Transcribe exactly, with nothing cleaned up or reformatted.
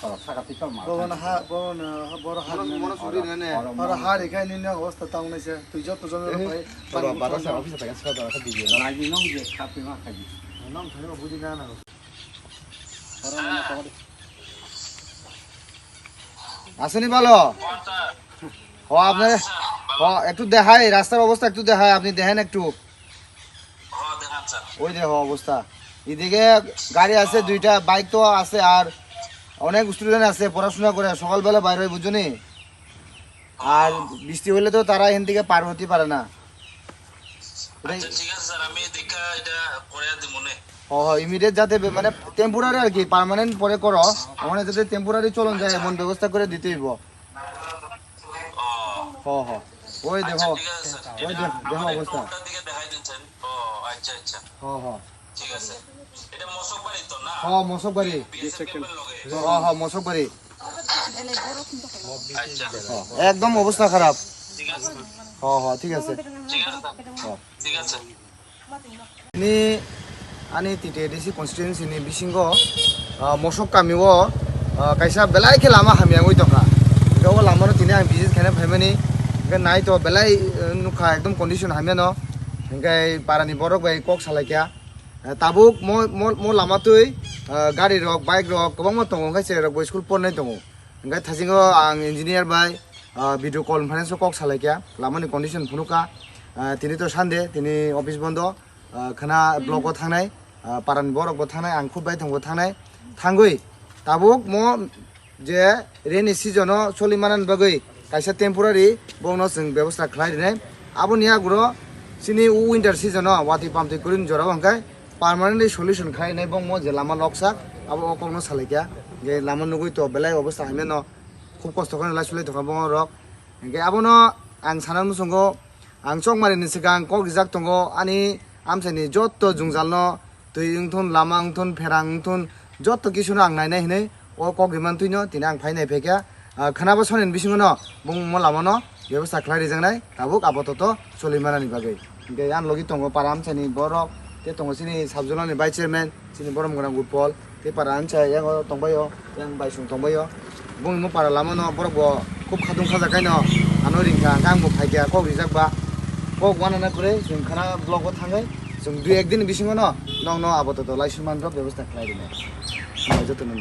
Bono ha, bono, boro ha Mono, nene. Mono suri nene. Oro ha rekhai nini obostha tang nai se. Twi joto jono Eh, pai. Oro bara sa office ta sa da video na. Lagi nong je khapi ma khaji. Nong thani ma buji na na. Oro nang khabar. আসেনি ভালো? ও, আপনি, ও, একটু দেখাই, রাস্তার অবস্থা একটু দেখাই, আপনি দেখেন একটু। ওই দেখো অবস্থা, এদিকে গাড়ি আছে দুইটা, বাইক তো আছে, আর অনেক স্টুডেন্ট আছে পড়াশোনা করে, সকালবেলা বাইর হয়, বুঝছো নি? আর বৃষ্টি হলে তো তারা এখান থেকে পার হতে পারে না। আচ্ছা, ঠিক আছে স্যার, আমি দেখা এটা করে দিব মনে। হ, হ, ইমিডিয়েট যাতে বে-, মানে টেম্পোরারি আর কি, পার্মানেন্ট পরে করো, ওখানে যাতে টেম্পোরারি চলন যায়, এমন ব্যবস্থা করে দিতে হইব। হ, হ, ওই আচ্ছা, দেখো, ঠিক আছে স্যার। ওই এটা দেখ-, দেখো আমাদের অবস্থা। টোলটার দিকে দেখাই দিন স্যার। ও, আচ্ছা, আচ্ছা। হ, হ। ঠিক আছে। এটা মশকবাড়ি তো না? হ, মশকবাড়ি। বিএসএফ ক্যাম্পের লগে? হ, হ, মশকবাড়ি। আচ্ছা। হ, একদম অবস্থা খারাপ। ঠিক আছে। হ, হ, ঠিক আছে। ঠিক আছে স্যার। হ। ঠিক আছে। Ni ani T T A D C constituency ni bisingo, ah, Mosok kami o, ah, kaisa belai khe lama hamya wngwi tongkha. Hingke o lama no tini ang visit khaina phaimani, hingke nai to belai, eh, nukha ekdom condition hamya no. Hingke para ni borok bai kok salai kha. Eh, tabuk mo, mo, mo lama twi, eh, gari rok, bike rok kwbangma tongo, hingke cherai rok bo school pornai tongo. Hingke thasingo ang engineer bai, ah, video conference o kok salai kha, lama ni condition phunuk kha. Ah, tini to Sunday, tini office bondo, ah, khana block o thangnai, ah, para ni borok bo thangnai, ang khub bai thang bo thangnai, thangwi tabuk mo je rainy season o choli manani bagwi kaisa temporary bongno chwng bebosta khlai rinai. Aboni aguro chini winter season o watwi pamtwi kwrwini jora o hwnkhe permanently solution khlai rinai bongmo je lama loksak abo o kokno salai kha. Je lama nugwi to belai obosta hamya no khub kosto khe lai sulai tongkha bongorok. Hwnkhe abono ang sana muchungo, ang chokmani ni swkang kok rijak tongo ani amchaini jotto jwngjalno, twi wngthun, lama wngthun, pherang wngthun, jotto kisuno ang nainai hinwi o kok rimantwino tini ang phainai phaikha. Ah, khwnabo sonini bisingono bongmo lamano bebosta khlai rijaknai tabuk apatoto choli manani bagwi. Hwnkhe ani logi tongo para amchaini borok, tei tongo chini sub zonal ni vice chairman, chini borom gwnang Utpol, tei para amchai yango tongbaio, yang baisung tongbaio. Bongni mo para lamano borok bo khub khatung khajak kaino ano ringkha, hwnkhe ang bo phaikha kok rijak ba. Kok wanana kwrwi chwng khana block o thangwi chwng dui ek din bisingono nokno apatoto laising manrok bebosta khlai rwnai. Jotono.